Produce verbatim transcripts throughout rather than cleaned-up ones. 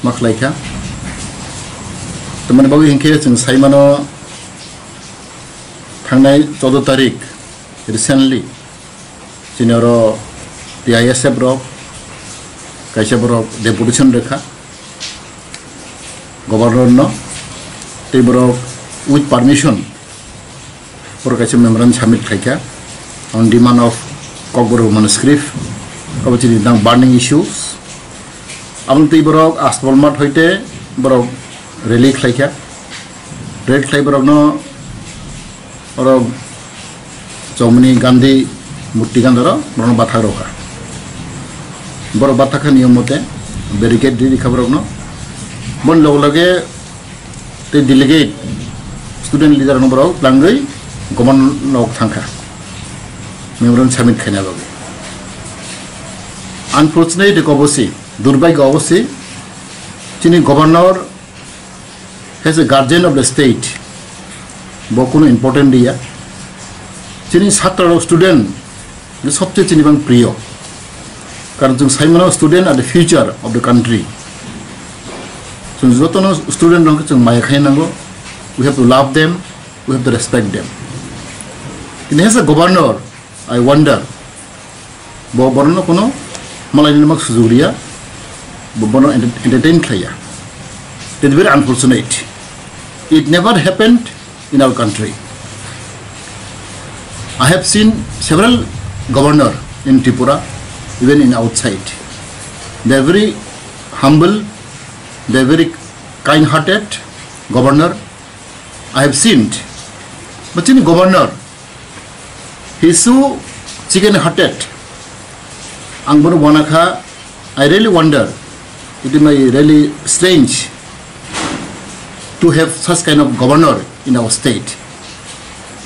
Ma khlai kha. Tamani bagwi hinkhe chwng sai mano, thangnai choudo tarik recently chini oro T I S F rok kaisa borok deputation rwkha governor no, tei borok with permission borok kaisa memorandum submit khlaikha on demand of Kokborok manuscript, abo chini nang burning issues. Aboni twi borok Asbol Math hoite borok rally khlaikha, rally khlai borokno oro Chomni Gandhi murti gandaro borokno bathak rokha. Borok bathak kha niyom mote, barricade ri rikha borokno. Boni loge loge tei delegate, student leader no borok langwi governor nok thangkha memorandum submit khaina bagwi. Unfortunate obosi, durbhagyo obosi, chini governor as a guardian of the state, bo kuno important diya. Chini chhatra rok, student, sobche chini bang priyo. Karon chwng sai mano student are the future of the country. Chwng jotono student rok chwng maya khai nango. We have to love them, we have to respect them. Kintu as a governor, I wonder, bo borokno kono malaini mak sujuk riya, bo bono enter-, entertain khlaiya. It's very unfortunate. It never happened in our country. I have seen several governor in Tripura, even in outside. They are very humble, they are very kind-hearted governor. I have seen, but chini governor, he is so chicken-hearted. Ang bono wanakha, I really wonder, it is my really strange to have such kind of governor in our state.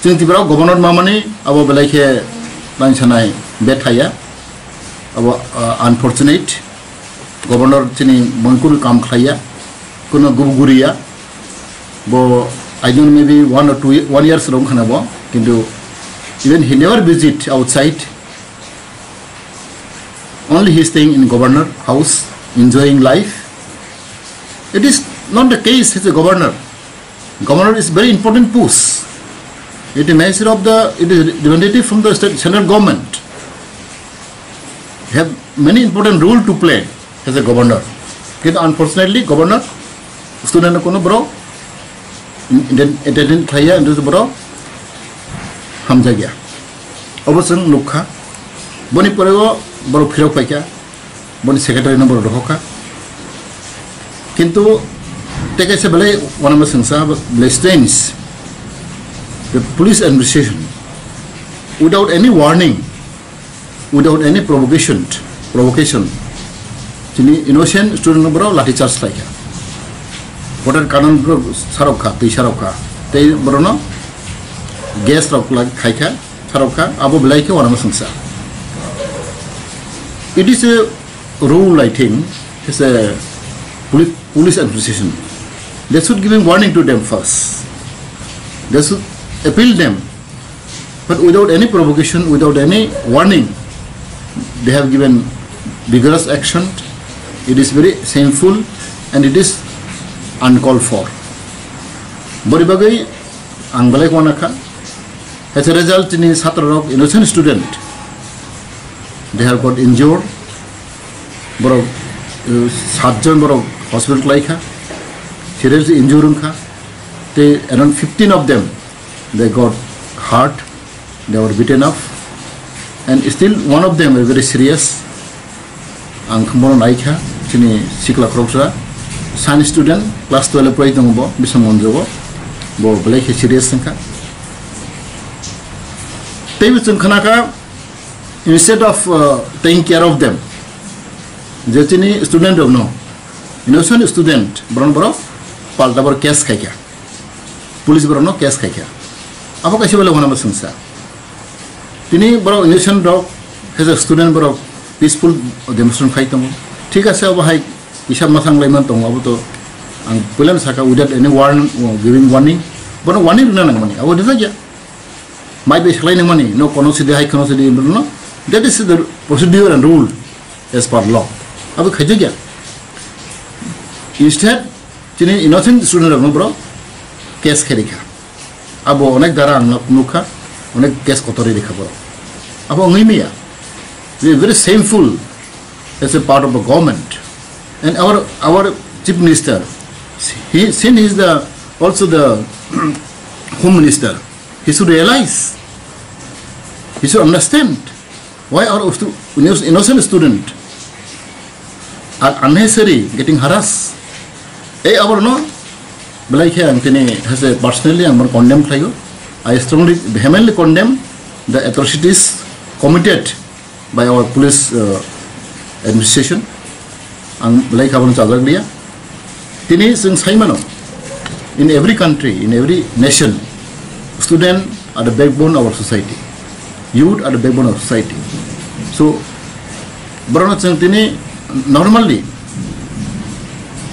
Chwng Tripura governor mamani abo belai khe nangsanai bethaya, abo, uh, unfortunate. Governor chini mungkunu kam khlaiya, kuno gubuguriya. Bo, I don't know, maybe one or two ye-, one years rong khana bo, kintu even he never visit outside. Only he is staying in governor house, enjoying life. It is not the case as a governor. Governor is very important post. It is minister of the, it is representative from the state, central government. He have many important role to play as a governor. Kintu unfortunately, governor student kono bro entertain khlaiya, and bro hamjakya. Obo chwng nukha. Boni pore o borok phirok paikha, boni secretary no borok rohorkha. Kintu tei kaisa belai wanama swngsa, belai strange. The police administration, without any warning, without any provocation, provocation, chini innocent student no borok lathi charge khlaikha. Water cannon borok sarokha, twi sarokha, tei borokno gas rok khaikha. Sarokha, abo belai khe wanama swngsa. It is a rule, I think, as a poli-, police administration. They should giving warning to them first. They should appeal them. But without any provocation, without any warning, they have given vigorous action. It is very shameful and it is uncalled for. Boni bagwi ang belai wanakha. As a result, chini chhatra rok, innocent student, they have got injured. Borok, uh, satjon borok hospital khlaikha, seriously injured wngkha. Tei around fifteen of them, they got hurt, they were beaten up, and still one of them is very serious. Ang khe bono naikha, chini sikla khoroksa, science student, class twelve pori tongo bo, Biswamganj o, bo belai khe serious wngkha. Teibo chwng khnakha, instead of, uh, taking care of them, je chini student rokno, innocent student, borok borok palta borok case khaikha. Police borokno case khaikha. Abo kaisa belai wanama swngsa. Tini borok innocent rok, as a student borok peaceful demonstration khai tongo. Thik ase, abo hai kisa mwsang laiman tongo, abo to ang puilano saka without any warn-, giving warning. Bono warning rwna nangmani, abo rijak ya. Mai bai salai nangmani, no kono sidi hai kono sidi, no. That is the procedure and rule as per law. Abo khaijakya. Instead, chini innocent student rokno bro case khe rikha. Abo onek dara ang nuk-, nukha, onek case kotori rikha bro. Abo wngwi maya. We are very shameful as a part of the government. And our, our chief minister, he, since he is the, also the home minister, he should realize, he should understand why our stu-, inno-, innocent student are unnecessary getting harassed. Ei aborno belai khe ang tini hase personally ang bono condemn khlaio. I strongly, vehemently condemn the atrocities committed by our police, uh, administration. Ang belai khe abono chajak liya. Tini chwng sai mano, in every country, in every nation, student are the backbone of our society. Youth are the backbone of society. So, borokno chwng tini normally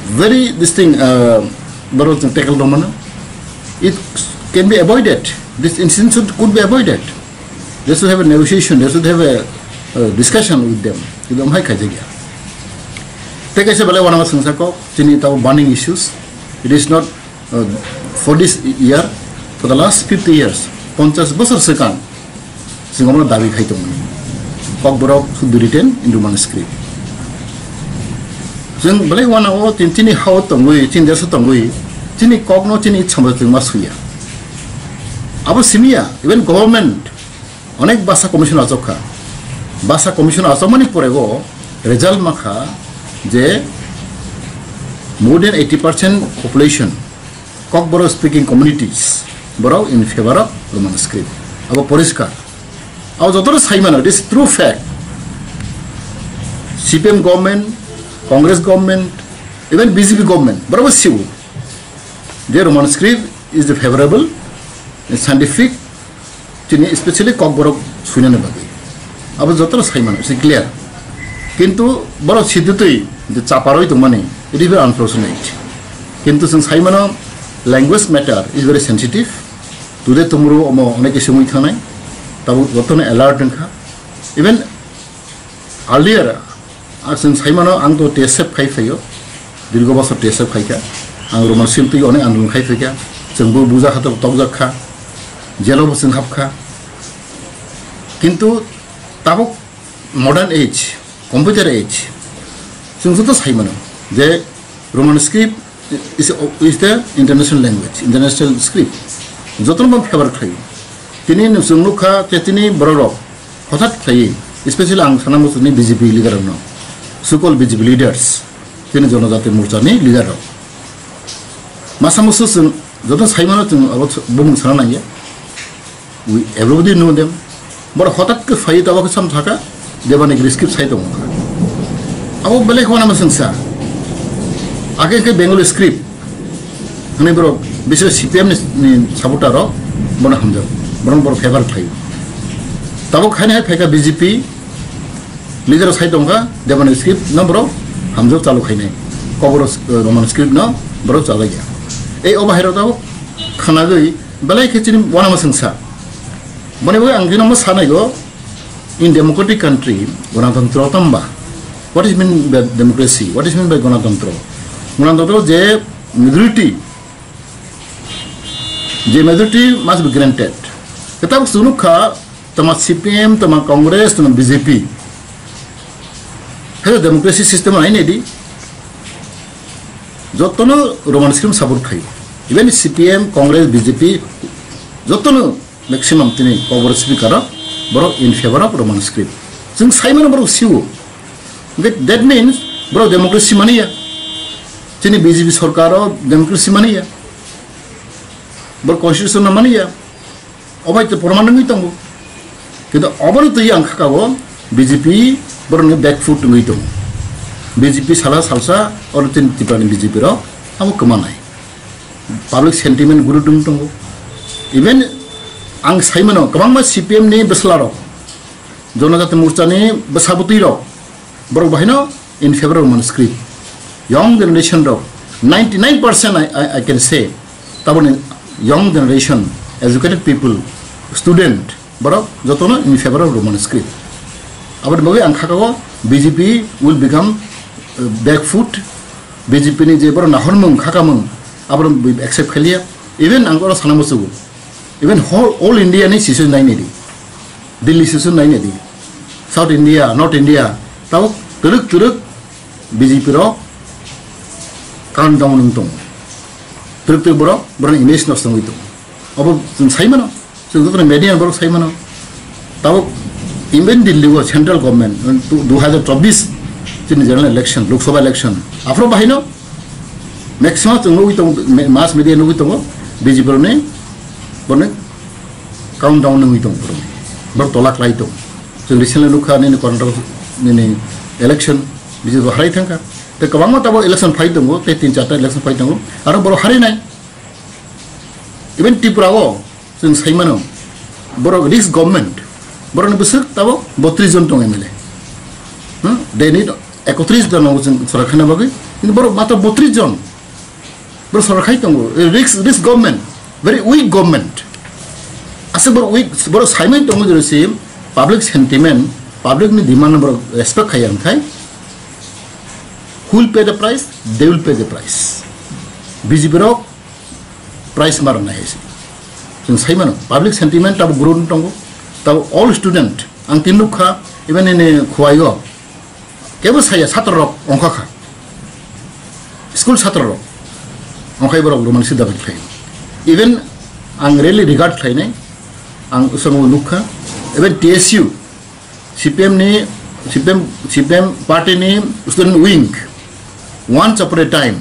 very this thing, uh, borok chwng tackle rw mano. It can be avoided. This incident should, could be avoided. They should have a negotiation, they should have a, uh, discussion with them. Kintu amhai khaijak ya. Tei kaisa belai uanama swngsa kok, chini tabo burning issues. It is not, uh, for this year, for the last fifty years, ponchash bosor swkang, chwng omo dabi khai tongmani. Kokborok should be written in Roman script. Chwng belai uanao chini, chini hao tongwi, chini deso tongwi, chini kokno chini ichha motoi chwng ma suya. Abo simiya, even government onek basa commission achok kha. Basa commission achokmani porego result ma kha je more than eighty percent population Kokborok speaking communities borok in favor of Roman script. Abo poriskar. Abo jotono sai mano, it is true fact. C P M government, Congress government, even B J P government, borok bo sio je Roman script is the favorable, scientific, chini specially Kokborok suinani bagwi. Abo jotono sai mano, se clear. Kintu borok sidutwi je chaparwi tongmani, it is very unfortunate. Kintu chwng sai mano, language matter is very sensitive. Today tomorrow omo onek kisa wngwi thangnai. Tabuk jotono alert wngkha. Even earlier, ah, chwng sai mano, ang to T S F khai phaio. Dirgo bosor T S F khai kha. Ang Roman script twi onek andolon khai phaikha. Chwngbo buja kha, tokjak kha. Jelo bo chwng hap kha. Kintu tabuk modern age, computer age, chwng joto sai mano je Roman script is, is the international language, international script. Jotono bo favor khlaio. Tini chwng nukha je tini bororok hothat khlaiwi, especially ang sana muchungni B J P leader rokno, so-called B J P leaders, tini Jonojati Morcha ni leader rok. Masa musu chwng joto sai mano, chwng abo bumung sana nangya. We, everybody know them. Borok hothat khe phai tabuk khe sam thaka, Devanagari script sai tongo kha. Abo belai khwana ma sengsa. Age khe Bengali script. Hani borok bishes C P M ni, ni supporter rok bono hamjak. Borok, borok favor khlai. Tabuk hani hai phaikha B J P leader sai tongkha, Devanagari script no borok hamjak chalu khainai. Kokborok, eh, Roman script no borok chalaiya. Ei obo hai rok tabuk khanagwi belai khe chini wanama sengsa. Boni bagwi ang bino ma sanai go, in democratic country, gonatantro tamba? What is mean by democracy? What is mean by gonatantro? Gonatantro je majority, je majority must be granted. Kitab sunuk kha, tama C P M, tama Congress, tama B J P. Hello, democracy system ai nedi. Jotono Roman script support khai. Even C P M, Congress, B J P, jotono maximum tini Kokborok speaker rok, borok in favor of Roman script. Chwng sai mano borok sio. Hwnkhe that means borok democracy mani ya. Chini B J P sorkar o democracy mani ya. Borok constitution no mani ya. Obo hai to proman wngwi tongo. Kintu obono twi ang khakao B J P borokni back foot wngwi tongo. B J P sala salsa oro tini Tripura ni B J P rok abo kwmanai. Public sentiment guru dung tongo. Even ang sai mano kwbangma C P M ni bwsla rok, Jonojati Morcha ni bwsa bwtwi rok, borok bahaino in favor of Roman script. Young generation rok, ninety nine percent I, I, I can say, taboni young generation, educated people, student, borok jotono in favor of Roman script. Aboni bagwi ang khakao B J P will become, uh, back foot B J P ni je borok nahormung khakamung, aborok accept khailiya. Even ang oro sana musugo. Even whole, all India ni situation nainai di. Delhi situation nainai di. South India, North India, tabuk twrwk twrwk B J P rok countdown wng tongo. Twrwk twrwk borok, borok image nosto wngwi tongo. Abo chwng sai mano, chwng jotono media borok sai mano. Tabuk even Delhi o central government, du-, dui hajar chobbish chini general election, Lok Sabha election, aphuru bahaino maximum chwng nugwi tongo, ma-, mass media nugwi tongo, B J P rokni borokni countdown wngwi tongo borok. Borok tola klai tongo. Chwng recently nukha nini Karnataka nini election, B J P harai thangkha. Tei kwbangma tabuk election phai tongo, tei tin charta election phai tongo, aro borok harinai. Even Tripura o chwng sai mano, borok risk government, borokni bwswk tabuk botris jon tong M L A. Hmm? They need ekotris jon no chwng sorkar khaina bagwi, kintu borok matro botris jon. Borok sorkar khai tongo, risk, risk government, very weak government. Aswk borok weak, borok saimani tongo jero se public sentiment, public ni demand no borok respect khaiya wngkhai, who will pay the price? They will pay the price. B J P rok price ma rwnai hai se. Chwng sai mano, public sentiment tabuk grow wng tongo. Tabuk all student, ang tin nukha, even nini Khowai o, kebo saya, chatra rok ongkha kha. School chatra rok ongkhai borok Roman script dabai khlai. Even ang really regard khlainai, ang usamo nukha, even T S U, C P M ni, C P M, C P M party ni student wing, once upon a time,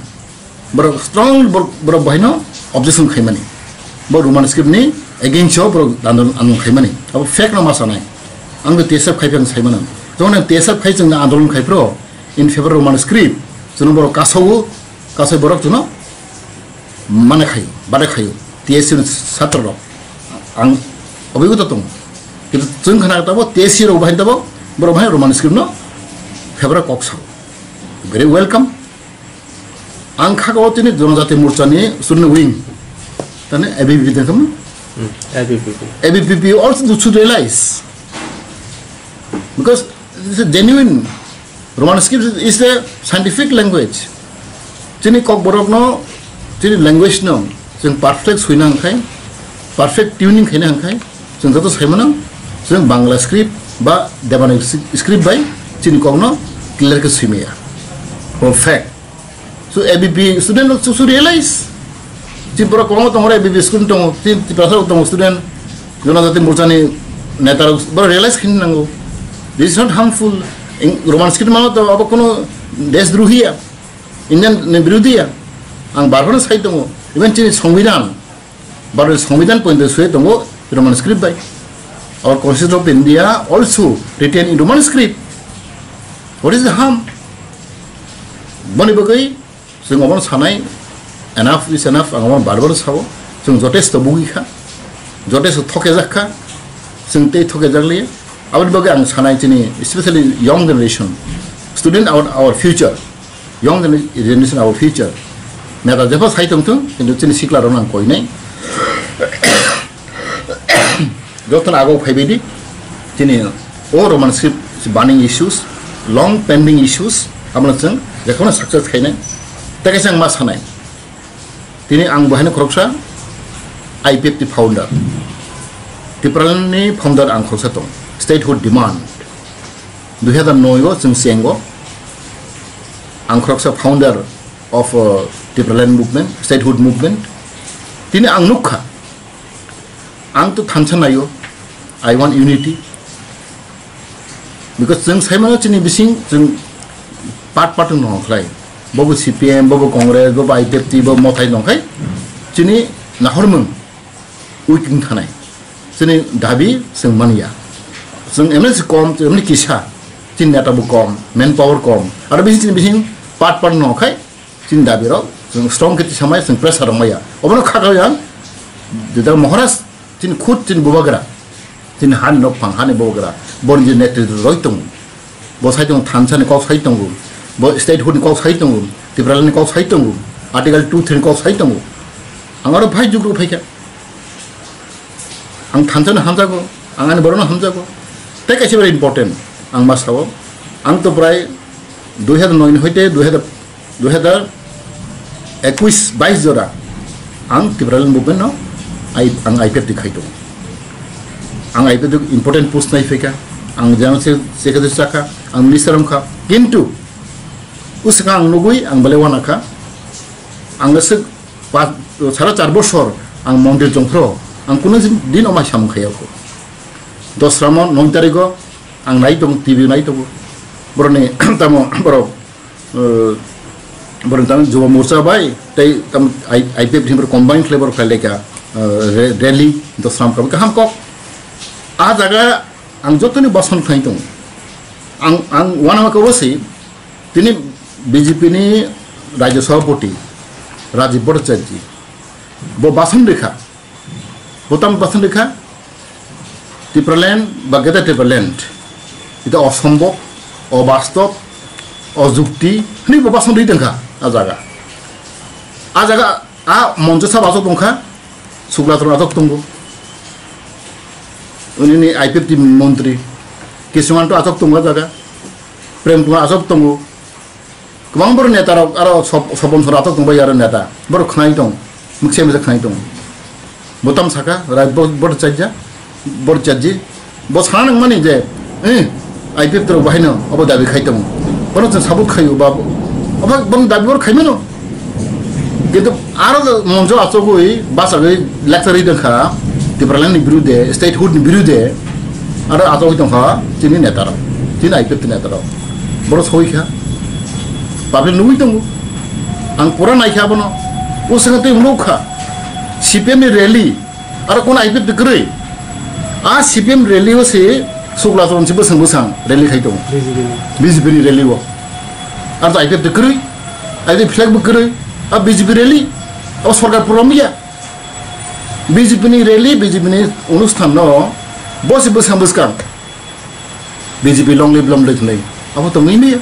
borok strong, borok, borok bahaino objection khaimani. Bo Roman script ni against o borok andolon, andolon khaimani. Abo fact no ma sanai. Ang bo T S F khai phano sai mano. Jokon ang T S F khai chwng andolon khai phro in favor Roman script, chwng borok kasawo, kasai borok chwng mane khayo, bade khayo. T S C ni chatra rok ang obigota tongo. Kintu chwng khana tabo T S C rok bahai tabo borok bahai Roman script no favor kok sao. Very welcome. Ang kha ko tini Jonojati Morcha ni student wing. Tani A B P P tengkam? Hmm, A B P P. A B P P also should realize. Because it's a genuine, Roman script is a scientific language. Chini kokborok no, chini language no, chwng perfect suina hwnkhe, perfect tuning khaina hwnkhe, chwng joto saimano, chwng Bangla script ba Devanagari script bai chini kokno clear khe swimaya. Bo fact. So A B P student rok su realize. Chini borok kwbangma tongo, A B P student tongo, chini Tiprasa rok tongo student, Jonojati Morcha ni neta rok, borok realize khaina nango. This is not harmful. Roman script mano to abo kono deshdrohi ya, Indian ni birodhi ya. Ang bar bar sai tongo. Even chini Songbidan, Bharatni Songbidan pointo sui tongo Roman script bai. Our Constitution of India also written in Roman script. What is the harm? Boni bagwi chwng obono sanai, enough is enough, ang obono bar bar sao. Chwng jotesto bugwi kha, jotesto thokejak kha, chwng tei thokejak liya. Aboni bagwi ang sanai chini, especially young generation, student our, our future. Young generation our future. Neta jepha sai tongthung, kintu chini sikla rok nang koinai. Jotono ago phaibaidi, chini o Roman script burning issues, long pending issues, abono chwng jekhano success khainai. Tei kaisa ang ma sanai. Tini ang bahino khoroksa I P F T founder. Tipraland ni founder ang khoroksa tong. Statehood demand. Dui hazar noi o chwng chengo. Ang khoroksa founder of, uh, Tipraland movement, statehood movement. Tini ang nukha. Ang to thansa naio. I want unity. Because chwng saimano chini bising chwng part part no khlai. Bobo C P M, bobo Congress, bobo I P F T, bobo Mothai nongkhai. Chini nahormung weak wng thanai. Chini dabi chwng manya. Chwng emne se kom, chwng emne kisa. Chini neta bo kom, manpower kom. Aro bising chini bising part part no khai. Chini dabi rok chwng strong khe tisamai, chwng pressure rok maya. Obono kha kha yang. Jeta Maharaj chini khud chini bubagra. Chini han nok phang hani bubagra. Boni je netritw roi tongo. Bo sai tongo thansa ni kok sai tongo. Bo statehood ni kok sai tongo. Tipraland ni kok sai tongo. Article two three ni kok sai tongo. Ang aro bhai jugru phaikha. Ang thansa no hamjago. Ang ani borok no hamjago. Tei kaisa very important. Ang ma sao. Ang to prai dui hazar noi ni hoite dui hazar, dui hazar Ekwis bais jora ang Tipraland movement no ai, ang I P F T khai tongo. Ang I P F T important post nai phaikha, ang general se-, secretary chakha, ang minister wngkha, kintu uswkha ang nugwi ang belai wanakha, ang aswk pa-, sara char bosor ang mondir chongphro ang kuno din, din omai samung khayakho. Dosramo noi tarigo ang nai tongo, T V nai tongo. Boroni tamo borok, eh, boroni tamo Jubo Morcha bai tei tamo I-, I P F T ni borok combine khlai borok khlai laika, eh, re-, rally Dosram kabo kaham kok. A jaga ang jotoni bason khlai tongo. Ang, ang wanama kabo si tini B J P ni Rajya Sabhapati Rajiv Bhattacharya ji bo bason rikha. Bo tamo bason rikha, Tipraland ba Greater Tipraland, ita osombok, obastob, ojukti, hwnwi bo bason rwi tongkha a jaga. A jaga, a moncho sab achok tongkha, Sukla Tron achok tongo. Nini I P F T montri, Kishuman to achok tongo a jaga, Prem Kumar achok tongo. Kwbang borok neta rok aro sop-, sopon sora atok tongbai aro neta. Borok khnai tong, mukse mukse khnai tong. Bo tam saka, Raj bo-, Bhattacharya, Bhattacharya ji. Bo sana nang mani je, eh, I P F T rok bahai no, obo dabi khai tong. Bono chwng sabut khayu ba, obo bono dabi bor khai mano. Kintu aro monjo achogwi, basagwi lecture ri dongkha, Tipraland ni birude, statehood ni birude, Aro achogwi tongkha chini netarok, chini I P F T netarok. Borok soi kha. Public nugwi tongo. Ang pura naikha abono. O sengha tei nukha. C P M ni rally. Aro kono I P F T kwrwi. A C P M rally o se Sukla Tron se bwsang bwsang rally khai tongo. B J P ni. B J P ni rally o. Aro I P F T kwrwi. I P F T flag bo kwrwi. A B J P rally. Abo sorkar program ya. B J P ni rally, B J P ni onusthan no bo se bwskang bwskang B J P long live long live hinwi abo tongwi maya.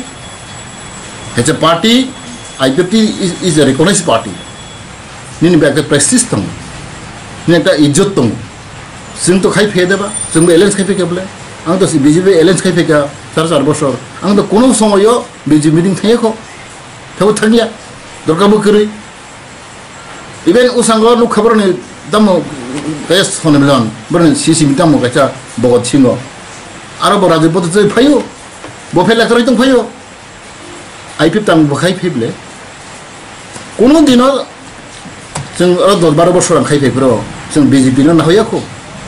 It's a party, I P F T is, is a recognized party. Nini bo ekta prestige tongo, nini ekta ijjot tongo. Chwng to khai phe deba, chwng bo alliance khai phe khe bole. Ang to B J P alliance khai phe kha char char bosor. Ang to kono somoyo B J P meeting thangya kho, thabo thangya, dorkar bo kwrwi. Even usango nuk khabar ni tamo kaya Sonimilon, borni C C tamo kaisa bogot singo. Aro bo Rajib Bhattacharya phaio, bo phela kwrwi tong phaio. I P F T tamo bo khai phi bole. Kono dino chwng aro dos baro bosor ang khai phai phro, chwng B J P no nahoya kho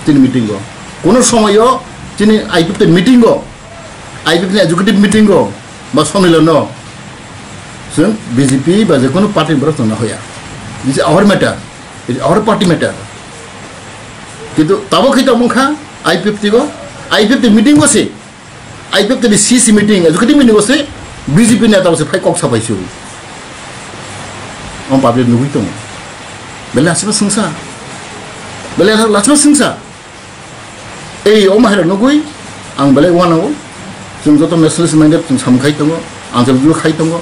chini meeting o. Kono somoyo chini I P F T meeting o, I P F T ni executive meeting o, ba Sonilo no, chwng B J P ba je kono party ni borok chwng nahoya. This is our matter, it is our party matter. Kintu tabo khe tamo wngkha I P F T go, I P F T meeting go se, I P F T ni C C meeting, executive meeting go se, B J P neta go se phai kok sapai su. Om public nugwi tongo. Bele asba sungsa. Bele asba sungsa. Ei, omo hai rok nugwi ang belai uanao. Chwng joto nationalist minded chwng samung khai tongo, ang chwng khai tongo.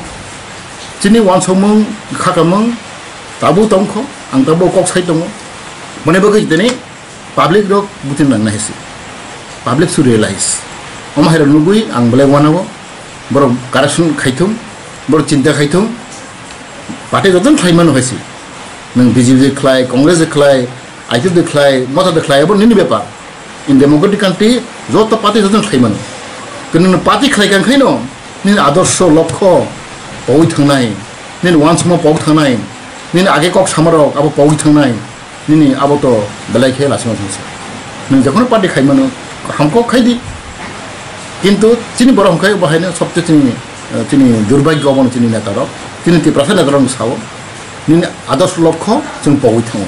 Chini uansukmung, khakamung tabuk tongkho, ang tabuk kok sai tongo. Mane bagwi tini public rok butin nang nai si. Public should realize. Omo hai rok nugwi ang belai uanao. Borok correction khai thung, borok chinta khai thung. Party joto khlai mano hai si. Nang B J P khlai, Congress khlai, I P F T khlai, motha de khlai, abo nini bepar. In democratic country, joto party joto khlai mano. Kintu nini party khlai kang khaino, nini adorsho lokho pogwi thangnai, nini uansukma pogwi thangnai, nini age kok samarok abo pogwi thangnai, nini abo to belai khe lasima thangsa. Nini jekono party khai mano, hamkok khai di. Kintu chini borok hwnkhe bo haino sobse chini, chini durbhagyo obono chini netarok, chini Tiprasa netarok sao. Nini adorsho lokho chwng pogwi thango.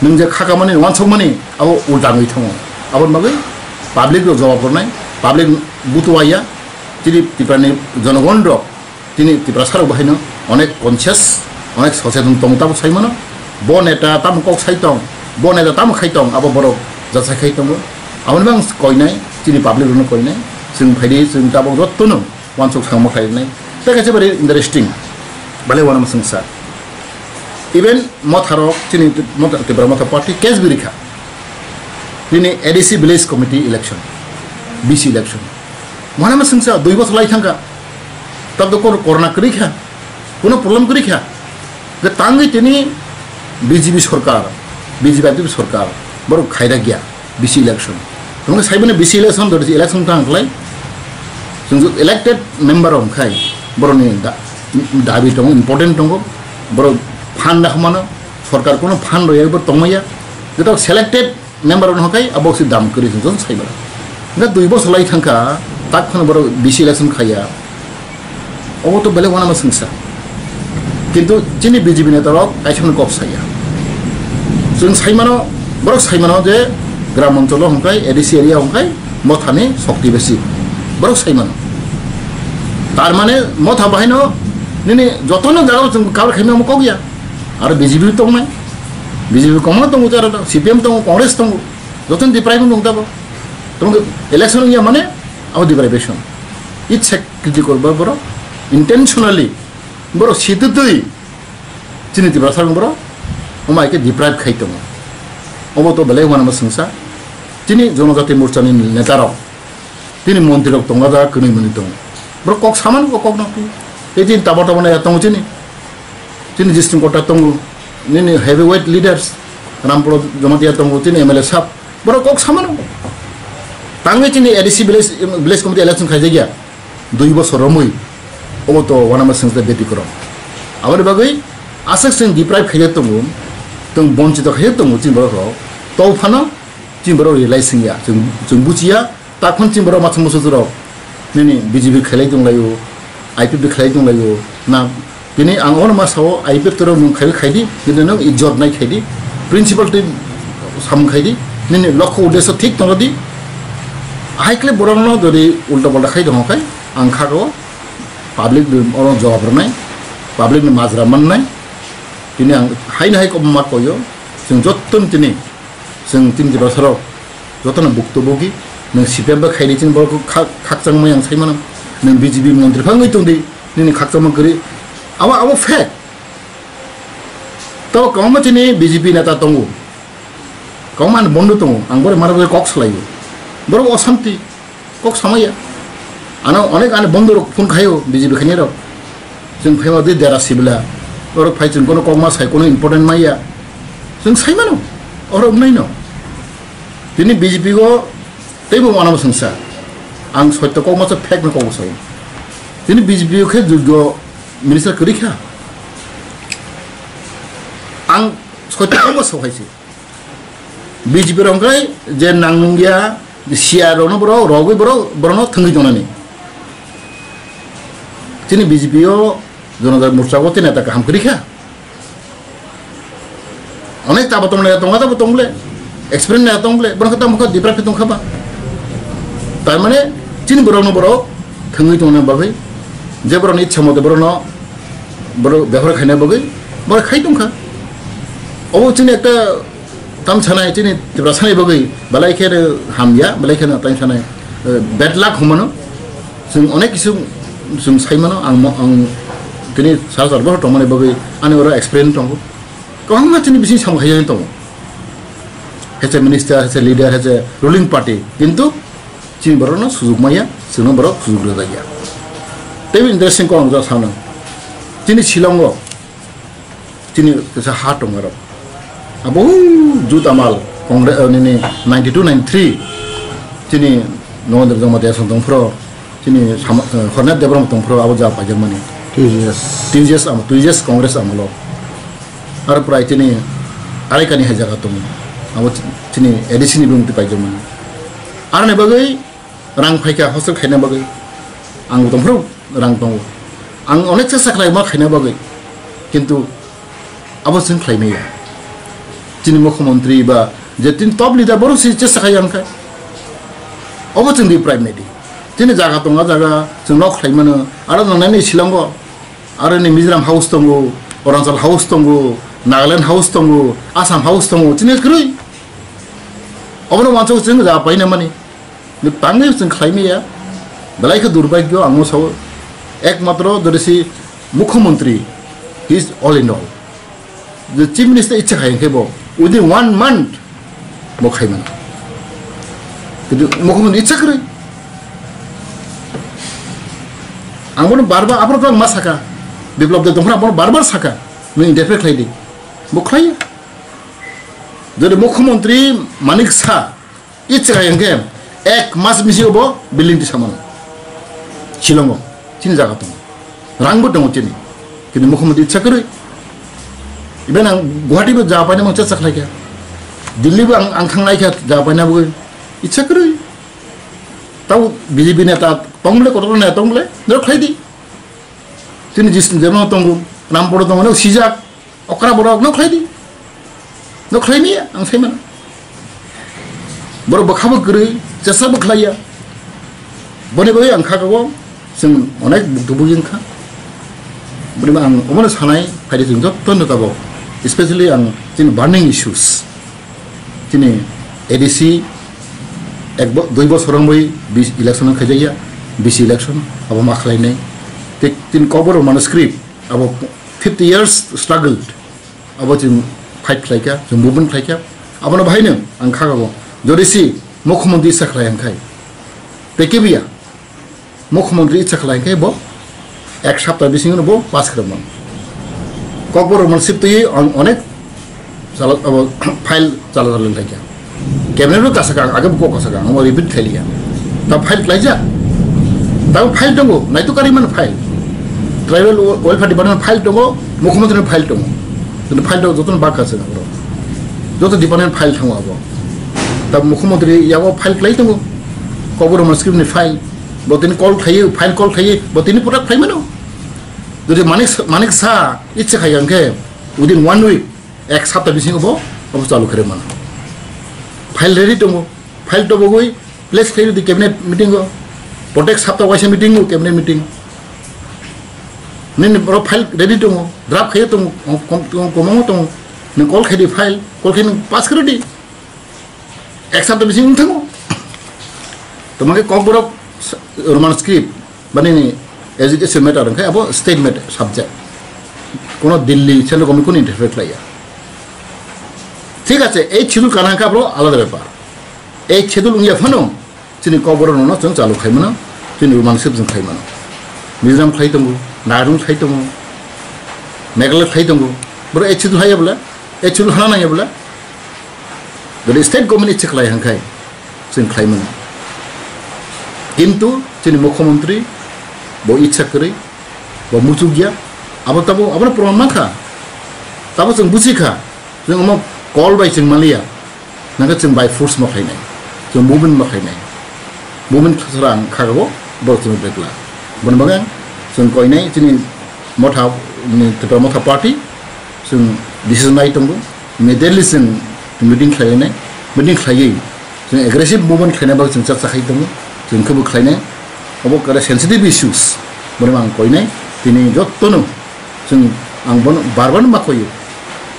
Nwng je khakamani, uansukmani, abo ulta wngwi thango. Aboni bagwi public rok jawab rwnai, public butuwaya, chini Tiprani jonogon rok, chini Tiprasa rok bahaino onek conscious, onek socheton tongo tamo sai mano. Bo neta tamo kok sai tong, bo neta tamo khai tong, abo borok jachai khai tongo. Aboni bagwi koinai, chini public rokno koinai, chwng phaidi, chwng tabuk jotono uansuk sangma khlainai. Tei kaisa bari interesting, belai uanama swngsa. Even motharok, chini motha, Tipra Motha Party case bi rikha. Nini A D C Village Committee election, B C election. Uanama swngsa, dui bosor lai thangkha. Tabuk kor-, corona kwrwi kha. Kuno problem kwrwi kha. Hwnkhe tangwi tini B J P sorkar, B J P I P F sorkar, borok khaida gya B C election. Tongkhe saiboni B C election, dori election tang khlai. Chwng elected member wngkhai, borokni da-, dabi tongo, important tongo. Borok phan da hwnmano, sorkar kono phan roya, borok tongmaya. Joto selected member no hakai abo si dam kwrwi hwnwi sai bala. Hwnkhe dui bosor lai thangkha, tak phano borok B C election khaiya. Obo to belai uanama swngsa. Kintu chini B J P neta rok kaisa phano kok saya. Chwng sai mano, borok sai mano je gram oncholo hwnkhe A D C area hwnkhe mothani shokti besi. Borok sai mano. Tar mane motha bahai no nini jotono jaga chwng cover khaima mo kok ya. Aro B J P tongmai. B J P kwbangma tongo, aro C P M tongo, Congress tongo. Jotono deprive wng tabo. Tamo election wngya mane abo deprivation. It's a critical ba borok intentionally borok situtwi chini Tiprasa rok borok omo hai khe deprive khai tongo. Obo to belai uanama swngsa. Chini Jonojati Morcha ni neta rok, chini montri rok tongo da kwnwi mwnwi tongo. Borok kok samano kok kok nokti. Ei chini tabo tabo naya tongo chini. Chini district kota tongo, nini heavyweight leaders, Rampro Jamatia tongo, chini M L A sab, borok kok samano. Tangwi chini A D C village, village committee election khaijakya, dui bosor romwi, obo to uanama swngsa beti kwrwng. Aboni bagwi aswk chwng deprive khaijak tongo, chwng bonchito khaijak tongo chini borok rok, to phano chini borok realize wngya, chwng, chwng buchiya, Takhon chini borok masa musu rok nini B J P khelai tong laio, I P F khelai tong laio. Na, tini ang ono ma sao I P F toro mung khai khai di, nini no ijot nai khai di, principle twi samung khai di, nini lokho uddesho thik tong di. Hai kle borok no jodi ulta palta khai tong khai, ang kha go public ni oro jawab rwnai, public ni majra mannai. Tini ang hai no hai kok ma koyo, chwng jottoni tini, chwng tini jora sorok, jotono bukto bugi, nwng C P M bai khaidi chini borok kha-, khakchangmani ang saimano. Nwng B J P montri phangwi tongdi, nini khakchangma kwrwi. Abo, abo fact. Tabo kwbangma chini B J P neta tongo. Kwbangma ani bondo tongo. Ang borok mara kok salaio. Borok osanti. Kok samaya. Ano onek ani bondo rok phone khaio B J P khainai rok. Chwng phaiba de dera sibla. Borok phai chwng kono kokma sai kono important maya. Chwng saimano. Oro wngnai no. Tini B J P go teibo uanama swngsa. Ang soito kokma sa fact no kokma sai. Tini B J P khe judgo minister kwrwi kha. Ang soito kokma sa hai se. B J P rok hwnkhe je nang nungya, siya rokno borok rogwi borok, borokno thwngwi tongnani. Chini B J P o Jonojat Morcha o tei neta kaham kwrwi kha. Onek tabo tong le, tonga tabo tong le, experience le tong le, borok tamo kha dipra khe tong kha ba. Tar mane chini borokno borok thwngwi tongna bagwi, je borokni ichha mote borokno borok bebhar khaina bagwi, borok khai tong kha. Obo chini ekta tam sanai, chini Tripura sanai bagwi belai khe hamya, belai khe tam sanai, eh, bad luck hwnmano. Chwng onek kisu chwng saimano, ang mo-, ang tini sal sal bohrok tongmani bagwi ani oro experience tongo. Kwbangma chini bising samung khaijagwi tongo. Hese minister, hese leader, hese ruling party, kintu chini borokno sujuk maya, chwngno borok sujuk rwjakya. Teibo interesting kok ang jora sanw. Chini Shillongo chini kisa ha tongo aro. Abo Jut Amal Congress, eh, nini ninety two ninety three chini Nogandra Jamatia song tongphro, chini Sama-, eh, Hornath Debram tongphro abo ja paijakmani. T J S. T J S amo, T J S Congress amolo. Aro prai chini Araikani hai jaga tongo. Abo chini A D C ni bumung twi paijakmani. Aroni bagwi rang phaikha hostel khaina bagwi. Ang tongphro rang tongo. Ang onek chesta khlaima khaina bagwi. Kintu abo chwng khlai maya. Chini mukhyamantri ba je tin top leader borok si chesta khai ang khai. Obo chwng di prime medi. Chini jaga tonga jaga chwng nok khlai mano. Aro nang nani Shillongo. Aro ni Mizoram House tongo, Arunachal House tongo, Nagaland House tongo, Assam House tongo. Chini kwrwi. Obono wansuk chwng ja paina mani. Ni tangwi chwng khlai maya. Belai khe durbhagyo ang o sao. Ekmatro jodi si mukhyamantri, he is all in all. The chief minister ichha khai khe bo within one month bo khai mano. Kintu mukhyamantri ichha kwrwi. Ang bono bar bar, aphuru to ang ma saka. Biplab Deb tongphuru ang bono bar bar saka. Nini interpret khlai di. Bo khlai. Jodi mukhyamantri Manik Saha ichcha kha hwnkhe ek mas bisingo bo building twi samano. Shillongo chini jaga tongo. Rangbo tongo chini. Kintu mukhyamantri ichcha kwrwi. Iben ang Guwahati bo ja paina mang chakha khlaikha. Delhi bo ang, ang thanglaikha ja paina bo ichcha kwrwi. Tau B J P neta tongle, kotor neta tongle, norok khlai di. Chini jis jemon tongo, Rampur tongo, no sijak, okra borok no khlai di. No khlai ni, ang sai mana. Borok bwkha bo kwrwi, chesa bo khlai ya. Boni bagwi ang kha kabo, chwng onek buktu bujing kha. Boni ang omono sanai, phaidi chwng jotto no tabo, especially ang chini burning issues. Chini A D C ek bo-, dui bosor wngwi bis-, election wng khaijakya, B C election, abo ma khlainai. Tei chini Kokborok Roman script, abo fifty years struggled, abo chwng fight khlaikha, chwng movement khlaikha. Abono bahaino ang kha kabo, jodi si mukhyamantri sa khlai ang khai. Tei kebiya, mukhyamantri ichha khlai khe bo ek sapta bisingo bo pass khlai mano. Kokborok Roman script twi on-, onek chala-, abo, file chala chala lai kha. Cabinet bo kasa kang, age bo kok kasa kang, amo repeat khlai liya. Ta file khlai ja. Ta file tongo, naitu kari man file. Tribal Welfare Department file tongo, mukhyamantri file tongo. Joto file tongo, joto bak kasa kang. Joto department file thango abo. Ta mukhyamantri yago file khlai tongo. Kokborok Roman script ni file. Bo tini call khlaiwi, file call khlaiwi, bo tini product khlai mano. Jodi Manik, Manik Saha ichha khai hwnkhe within one week, ek sapta bisingo bo, bo chalu khlai mano. File ready tongo, file tobogwi place khlai di cabinet meeting o, protek sapta waisa meeting o cabinet meeting. Nini boro file ready tongo, draft khlai tongo, kom-, kom-, komong tongo, nini call khlai di file, call khlai nini pass khlai di. Ek sapta bising wng thango. Tamo khe Kokborok s-, Roman script, bani ni education matter wngkhe abo state matter subject. Kono Delhi, central government kono interfere khlaiya. Thik ache, ei schedule kana khe abo alada bepar. Ei schedule wngya phano, chini Kokborok nono chwng chalu khai mano, chini Roman script chwng khai mano. Mizoram khlai tongo, Nagaland khlai tongo, Meghalaya khlai tongo. Boro ei schedule haya bole, ei schedule hana nangya bole. Jodi state government ichha khlai hwnkhe chwng khlai mano. Kintu chini mukhyamantri bo ichha kwrwi, bo muchukya, abo tabo, abono proman mankha. Tabo chwng buchikha, chwng omo call bai chwng manliya. Nangkhe chwng by force ma khlainai, chwng movement ma khlainai. Movement sara ang kha kabo, borok chwng bekla. Boni bagwi ang chwng koinai chini Motha, ni Tipra Motha Party, chwng decision nai tongo. Immediately chwng meeting khlainai, meeting khlaiwi chwng aggressive movement khlaina bagwi chwng chaksa khai tongo. Chwng khe bo khlainai, obo kare sensitive issues. Boni ang koinai, tini jottono chwng ang bono bar bar ma koyo.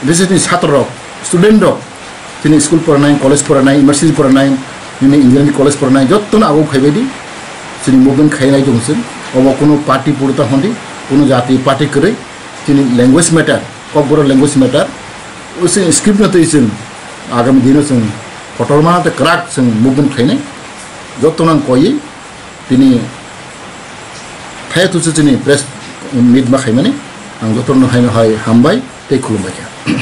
Bisi ni satro rok, student rok, tini school poranai, college poranai, university poranai, nini engineering college poranai, jottono abo phaibai di. Chini movement khainai tong chwng. Obo kuno party purta hondi, kuno jati party kwrwi, chini language matter, Kokborok language matter. O chwng script no twi chwng agami dino chwng kotorma tei kwrak chwng movement khainai. Jottono ang koyi, tini thaya tusu chini press meet ma khaimani. Ang jottono haino hai hambai tei khulumbai kha.